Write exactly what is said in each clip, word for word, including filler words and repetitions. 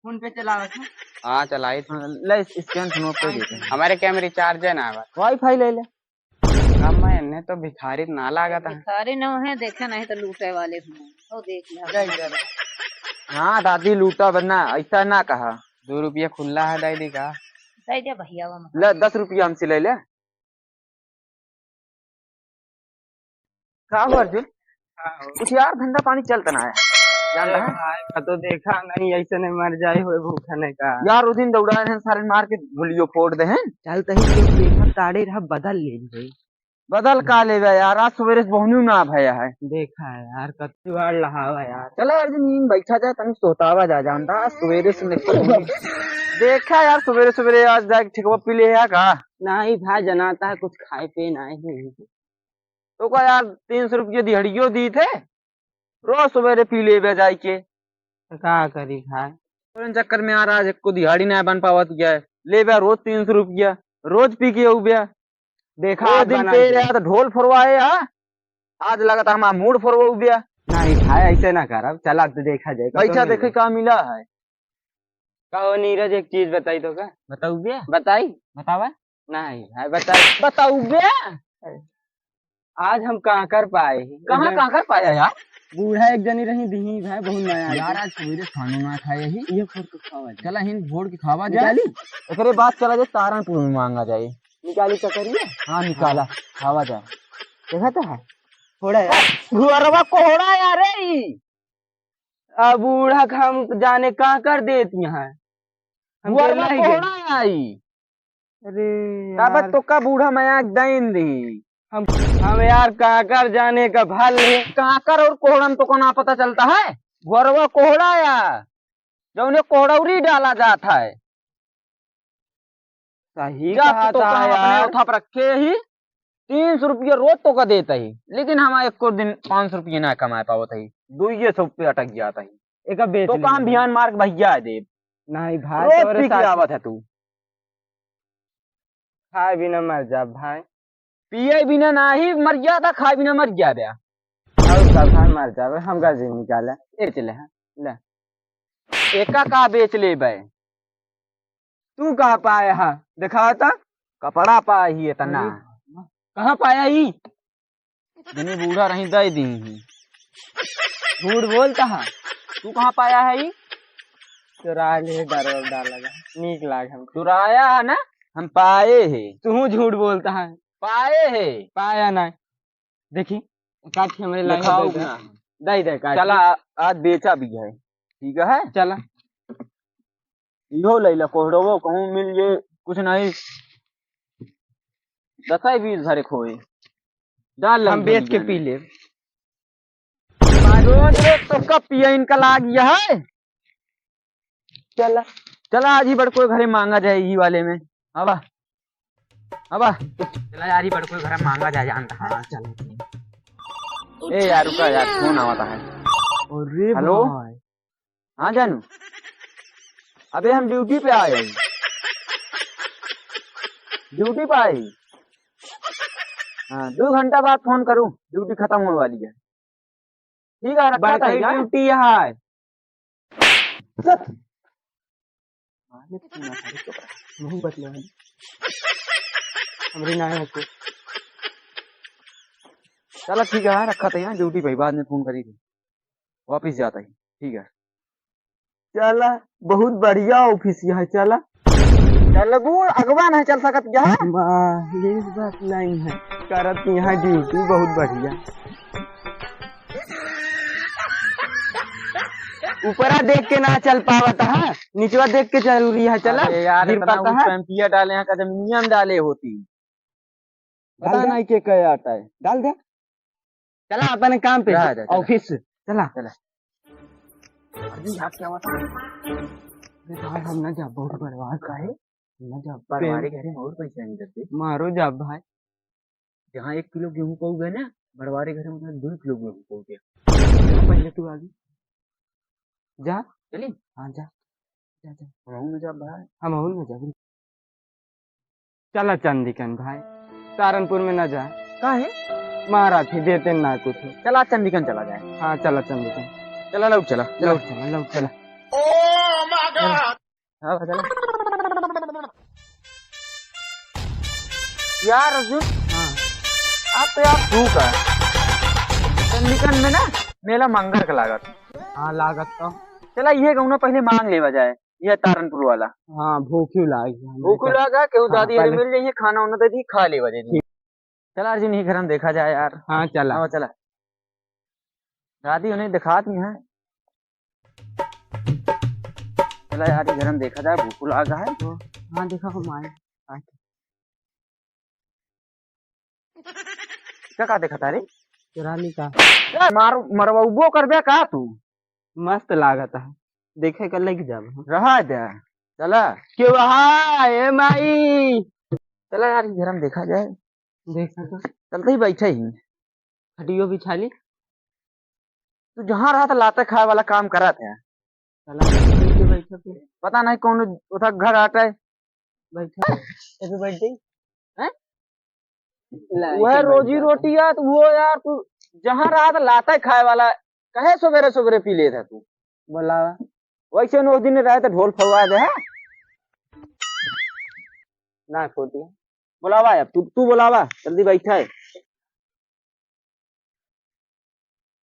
फोन पे चलावत है। हाँ, चलाई। हाँ, ले, स्कैन फोन पे देते हैं। हमारे क्या में रिचार्ज है ना बस। वाईफाई ले ले। अब मैं इन्हें तो भिखारी ना लागत है। भिखारी न है, देखे नहीं तो लूटे वाले हूँ। तो देख लिया। हाँ दादी, लूटा बन्ना, ऐसा ना कहा। दो रुपया खुल्ला है, दे दी का? दे दे भैया, वो ले, दस रुपया हमसे ले ले। का हो अर्जुन? हाँ हो। कुछ यार धंधा पानी चलत ना है, जानता अरे है? भाई, मैं तो देखा नहीं, ऐसे नहीं मर जाए हुए भूखने का। यार, उस दिन दौड़ा रहे हैं, सारे मार के धुलियो फोड़ दे हैं। चलते ही क्यों देखा, ताड़े रहा, बदल ले भाई। बदल का लेबे यार, आज सवेरे से बहुनियो ना भया है। देखा है यार, कत्ती बार लहावा यार। चला अर्जुन, इन बैठा जाए, तनी सोतावा जा, जानता, आज सवेरे से निकल। देखा यार, सवेरे सवेरे आज जाके ठेकवा पी ले है का? नहीं भाई, जनाता है कुछ खाए पिए नहीं। तो का यार, तीन सौ रुपये दिहाड़ियो दी थे, रोज सवेरे पी लेबे जाई के। तो का करी भाई? तोरे चक्कर में यार आज एको दिहाड़ी ना बन पावत गया है। लेबे रोज तीन सौ रुपया, रोज पी के अउबे। देखा वो आज दिन बना पे के। यार ढोल फोरवाए हा, आज लगत हमारा मूड फोरवाउबे। नहीं भाई, ऐसे ना करब, चला तो देखा जाए। पैसा देखे का मिला है। कहो नीरज, एक चीज बताई तो का? बताउबे? बताई? बतावा। नहीं भाई, बताई। बताउबे? आज हम कांकर पाए ही। कहाँ कांकर पाया यार? बूढ़ा एक जनी रही, दिही भाई, बहुत नया यार, आज सवेरे खानो ना खाए ही। ये फोड़ के खावा जाए। चला हिन फोड़ के खावा जाए। निकाली? एकरे बाद चला जाए तारनपुर में मांगा जाए। निकाली तो करिए। हाँ, निकाला, खावा जाए। देखा तो है? थोड़ा यार। घुअरवा कोहड़ा यार रे ई। अब बूढ़ा के हम जाने का कर देती हैं। हम बुआरवा केला ही कोहड़ा गए। आई। अरे तब यार। तो का बूढ़ा मया दैन दी। हम, हम यार काकर जाने का भल है। काकर और कोहड़न तो को ना पता चलता है। बुआरवा कोहड़ा या जौने कोहड़ौरी डाला जात है। सही जब कहा तो था का हम अपने यार। उठा पर रखे ही, तीन सौ रुपया रोज तो का देता ही, लेकिन हम एको दिन पाँच सौ रुपया ना कमा पावत ही, दुइये सौ पे अटक जाता ही। एका बेच तो ले काम भाई। भियान मार के भैया देब। नहीं भाई, रोज तोरे पी के साथ आवत है तू। खाए बिना मर जा भाई। पिए बिना नाही मर जाता, खाए बिना मर जाबे। और का भाई मर जाबे, हम का जी निकाले, बेच ले, हाँ, ले। एका का बेच लेबे? तू कहाँ पाए हा? दिखावा त। कपड़ा पाए ही इतना। अरे, कहाँ पाया ही? जनी बूढ़ा रही, दे दी ही। झूठ बोलता है। तू कहाँ पाया है ई? चुरा ले, डर डाला, नीक लाग हम। चुराया है ना? हम पाए है। तू झूठ बोलता है। पाए है। पाया ना। देखी, काट के हमरे लागे दिखाओ दे दे। ना। दे दे काट चला, के। आज बेचा भी है, ठीक है? चला। इहो लैला, कोहड़वो कहूँ मिल जे, कुछ नहीं। दसाई बीस भरे खोए। डाल हम लग बेच के गई पी लेब। रोज रोज तो कब पिए इनका लाग गया है। चला। चला, आज ही बड़को घरे मांगा जाए, ई वाले में। आवा। आवा। चला यार, ई बड़को घरे मांगा जाए, जानता। हाँ, चला। ए यार, रुका यार, फोन आवता है। अरे हेलो? भाई। हाँ जानू, अबे हम ड्यूटी पे आए हैं। ड्यूटी पे आए। हाँ, दो घंटा बाद फोन करूँ, ड्यूटी खत्म होने वाली है। ठीक है, रखा बड़का था ही यार। ड्यूटी है। चुप। मालिक सुना था, चुप रहा। नहीं बतले वाली। हमरी ना है को। चला ठीक है, रखा था यहाँ ड्यूटी पे, बाद में फोन करी थी, वापिस जाता ही। ठीक है। चला, बहुत बढ़िया ऑफिस है, चला। चलबू, अगवा नहीं चल सकत क्या? वाह, ये बात नहीं है। करत यहाँ ड्यूटी बहुत बढ़िया। ऊपरा देख के ना चल पावत है, निचवा देख के जरूरी है, चला। अरे यार, गिर इतना पड़ता ऊंच है। पैंपिया डाले हैं, कदम नियम डाले होती। डाल पता दे। नहीं के कहे आता है। डाल दे। चला अपने काम पे, जा, जा, चला। ऑफिस। चला। चला। अभी हाथ क्या हुआ था? अरे भाई, हम ना जा, बहुत बर्बाद का है। ना जा, बरवारे घरे में और पैसा नहीं करते। मारो जा भाई। जहाँ एक किलो गेहूं पाऊ गए ना, बरवारे घरे में उतना दो किलो गेहूं पाऊ गया। पहले तू आगे। जा। चली? हाँ, जा। जा, जा। हम ना जा भाई। हम ना जा। चला चंदिकन भाई, तारनपुर में ना जा। काहे? मारा थे, देते ना कुछ। चला चंदिकन चला जाए। हाँ, चला चंदिकन। चला लौट चला, चला। लौट चला, लौट चला। हाँ, चला। यार अर्जुन, हाँ। अब तो यार भूख है। चंडीगढ़ में ना मेला मंगर का लागत। हाँ, लागत तो। चला, ये गौना पहले मांग लेवा जाए, ये तारनपुर वाला। हाँ, भूख ही लाग गया। भूख लाग गया, केहू हाँ, दादी हरे पहले मिल जाइए, खाना उन्हें दे दी, खा लेवा जाए। ठीक। चला अर्जुन, यही घर में देखा जाए यार। हाँ, चला। हाँ, चला। दादी उन्हें दिखात नहीं है। चला यार, ये घर में देखा जाए, भूख लाग है। हाँ, देखा हम आए। आए। क्या, का देखा था रे? चुरानी का। ए, मार, मरवाउबो करबे का तू? मस्त लागत है, देखे के लग जाब हम। रहा दे, चला। क्यों हा, ए माई? चला यार, घर में देखा जाए। देखा तो। चलते ही बैठे ही। खटियो बिछा ली। तू जहाँ रहा था लाते खाए वाला काम करत है। चला, बैठो, बैठो फिर। पता नहीं कौन उधर घर आटा है। बैठो, ये भी बैठ गई। हैं? ला, वह एक रोजी बैठ रोटी यार, वो यार तू जहाँ रहा था लाता है खाए वाला, कहे सुबेरे सुबेरे पी लेता तू। बोलावा। वैसे नौ दिन रहे तो ढोल फलवा दे है। ना खोटी। बोलावा अब, तू, तू बोलावा, जल्दी बैठा है।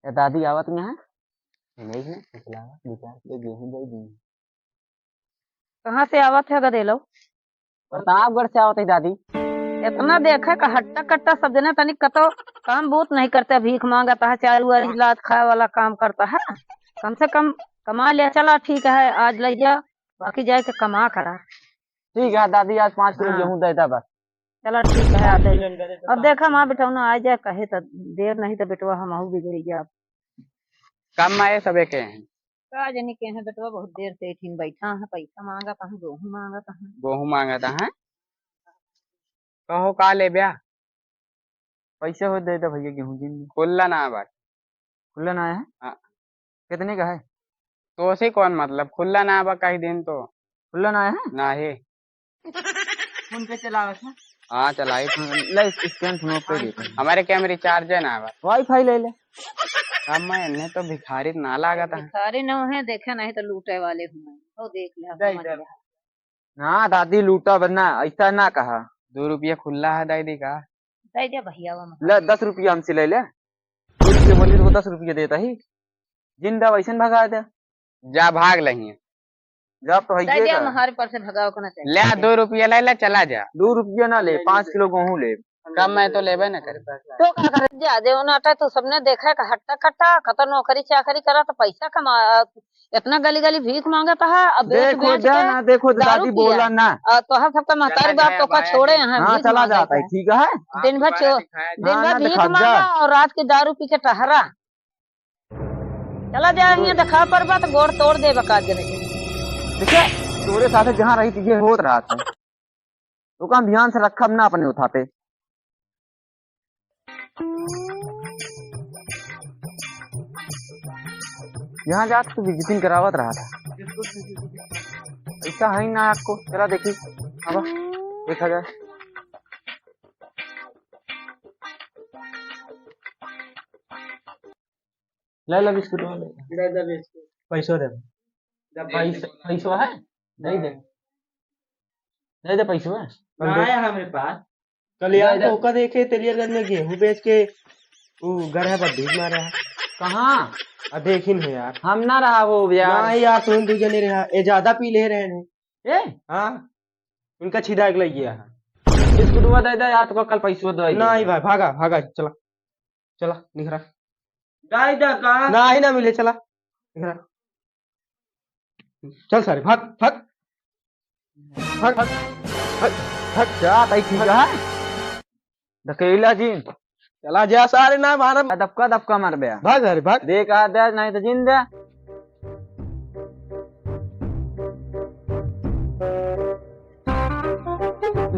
ए दादी आवत में है? नहीं है, निकलावा, दो चार किलो गेहूं दे दी। कहाँ से आवत है गदेलो? प्रतापगढ़ से आवत है दादी। इतना देखे का हट्टा कट्टा सब जने तनी कतो काम बूत नहीं करते, भीख मांगत है, चारू आरी लात खाए वाला काम करता है। कम से कम कमा लिया, चला ठीक है, आज ले जा, बाकी जाए के कमा करा। ठीक है दादी, आज पाँच किलो हाँ। गेहूं दे दा बस। चला ठीक है, आ जाए। अब देखा माँ बिटौना आ जाए, कहे तो देर नहीं तो बेटवा हम आऊ बिगड़ जाब। काम में आए सबे के हैं। का जानी के हैं बेटवा, बहुत देर से इठिन बैठा है, पैसा मांगत है, गेहूं मांगत है। गेहूं मांगत है। कहो का लेब्या? पैसा हो दे दे भैया, गेहूं जिन। खुल्ला ना बात। खुल्ला ना आया है? हाँ। कितने का है? तो से कौन मतलब, खुल्ला ना बा कही दिन तो। खुल्ला ना आया है? ना है। फोन पे चलावत है? हाँ, चलाई। ले, स्कैन फोन पे देते हैं। हमारे क्या में रिचार्ज है ना बा। वाईफाई ले ले। अब मैं इन्हें तो भिखारी ना लागत है। भिखारी न है, देखे नहीं तो लूटे वाले हुए। वो देख ले, दे समझ दे। ले। ना दादी, लूटा बन्ना, ऐसा ना कहा। दो रुपया खुल्ला है, दे दी का? दे दे भैया, वो ले, दस रुपया हमसे ले ले। दो रुपया बोली तो दस रुपया देता ही। जिन दे वैसन भगा दे। जा भाग लही। जा तो है दे दे, का? हमारे पर से भगाओ को ना चाहिए। ले, दो रुपया ले ले, चला जा। दो रुपया ना ले, पाँच किलो गेहूं ले। कम मैं तो लेबे ना करे। तो का करे? जा दे, उन्हें तो सबने देखा है, हट्टा कट्टा, कत नौकरी चाकरी करा तो पैसा कमा, इतना गली गली भीख मांगत है, अब बेच देखो बेच जा के ना, देखो दारू दादी पिया। बोला ना। और तोहर सबका महतारी बाप तो का छोड़े हैं, हाँ, भीख चला मांगत जाता है, है। ठीक है। दिन भर चो-, दिन भर भीख मांगा और रात के दारू पी के टहरा। चला जा, हियां देखा परबा तो गोड़ तोड़ देबा का जने के। देखा, तोरे साथे जहाँ रही थी, ये होत रहा था। तो काम ध्यान से रखब ना अपने उठाते। यहाँ जात तो विजिटिंग करावत रहा था। ऐसा है ही ना आपको, चला देखी, अब देखा जाए। ले ले बिस्कुट वाले। दे दे बिस्कुट। पैसो दे। जब पैस-, पैसो है? दे दे। दे दे पैसो है। ना आया हमरे पास। कल यार दे दे। ओका देखे तेलियागंज में गेहूं बेच के उ गरह पर भीख मारा है। कहाँ? आ देखिन है यार। हम ना रहा वो यार। ना यार, तुम दू जने रहा। ए ज्यादा पी ले रहे हैं। ए? हाँ। उनका छिदा के लग गया है। बिस्कुटवा दे दे यार, तो कल पैसो दे। नहीं भाई, भागा, भागा, चला। चला, निखरा। दाई दा का? नाही ना मिले, चला। निखरा। चल सारे, भाग, भाग। भाग, भाग, भाग, भाग। जा, ताई ठीक है? धकेला जी। चला जा सारे, ना मारब। दबका, दबका मार बे। भाग सारे, भाग। दे का दे, नहीं तो जिन दे।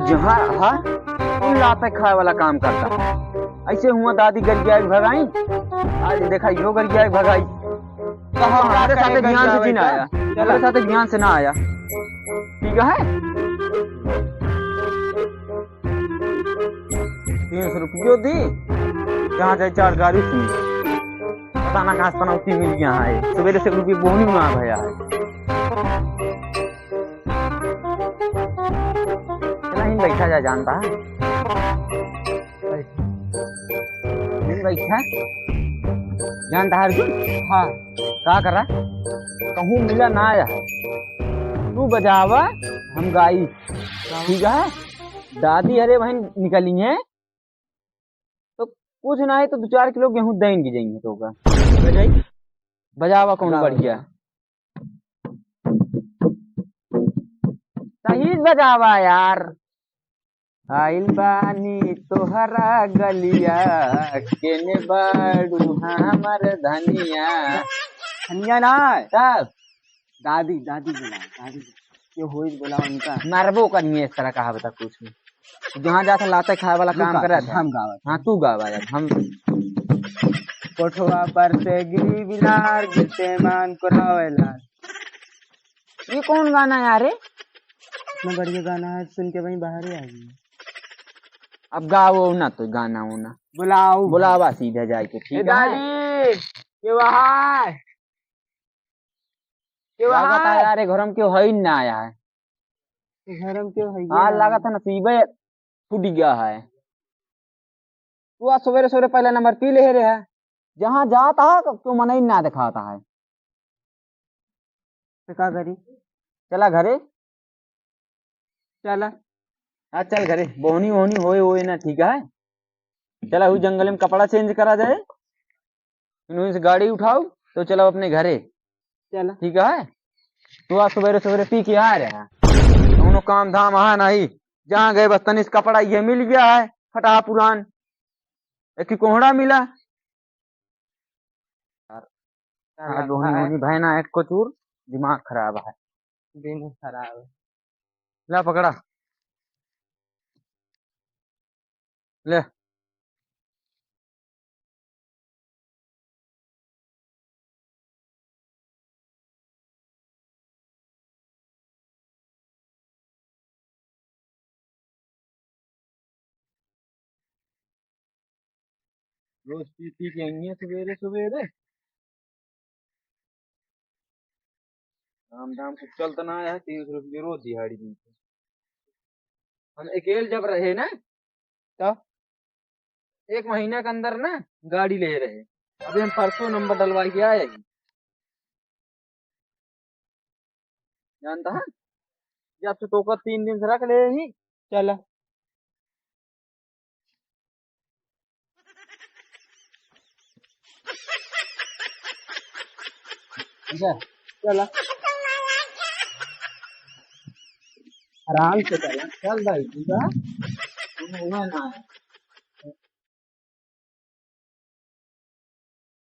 जहाँ रहा, उन लाते खाए वाला काम करता। ऐसे हुआ दादी गरिया के भगाई, आज देखा यो गरिया के भगाई। तो हमारे साथे ध्यान से जिन आया, हमारे साथे ध्यान से ना आया। ठीक है? तीन सौ रुपयो दी, जहाँ जाए चार गाड़ी सुनी। पता ना कहाँ से पनौती मिल गया है, सवेरे से रुपये बोहनी ना भया है। बैठा जा, जानता है? बैठा। जानता है अर्जुन? हाँ। का करा? कहूँ मिला ना आया है। तू बजावा, हम गाई। ठीक है? दादी अरे वहीं निकली हैं, तो कुछ ना है तो दो चार किलो गेहूँ देंगे जाएंगे तो का। बजाई? बजावा कौन गावा। बढ़िया। सही बजावा यार। आइल बानी तोहरा गलिया, केने बाड़ू हमर धनिया। धनिया ना है। तब? दादी, दादी बोला, दादी। के होई बोला उनका। मारबो करिए इस तरह कहा बता कुछ भी। जहाँ जाता लाते खाए वाला काम गावा, करत है। हम गावा। हाँ, तू गावा यार, हम कोठवा पर से गिरी बिलार, गिरते मान को रोवेला। ये कौन गाना है यार? इतना बढ़िया गाना है, सुन के वहीं बाहर ही आ गई। अब गाओ ना तो गाना हो ना। बुलाओ। बुलावा सीधा जाए के, ठीक ए है? दादी, के वहाँ है? के क्या वहाँ बता है? यार, ये घर में क्यों है ही ना आया है? ये घर में क्यों है ही हाँ, ना लागत आया? है नसीबे फूट गया है। तू आज सवेरे सवेरे पहला नंबर पी ले रहे है। जहाँ जाता है, तो मनई ना दिखाता है। तो का करी? चला घरे। चला। हाँ, चल घरे। बोहनी वोहनी होए, होए ना, ठीक है? चला, हुई जंगल में कपड़ा change करा जाए। फिर वहीं से गाड़ी उठाओ, तो चलो अपने घरे। चला। ठीक है? तू आज सवेरे सवेरे पी के आ रहा है। कौनो काम धाम है नहीं। जहाँ गए बस तनिस कपड़ा ये मिल गया है, फटा पुरान। एक ही कोहड़ा मिला। यार, हाँ, दोहनी, हाँ। दोहनी भाई ना, एक को चूर, दिमाग खराब है। दिमाग खराब है। ला पकड़ा। ले। रोज पी पी के आइए सवेरे सवेरे। काम धाम कुछ चलता ना है, तीन सौ रुपये रोज दिहाड़ी मिलते। हम अकेले जब रहे ना, तो एक महीना के अंदर ना गाड़ी ले रहे। अभी हम परसों नंबर डलवा के आए हैं। जानता है, जब से तोका तीन दिन से रख ले ही। चला। अच्छा, चला। आराम से चला, चल भाई, ठीक है? तुम हुआ ना।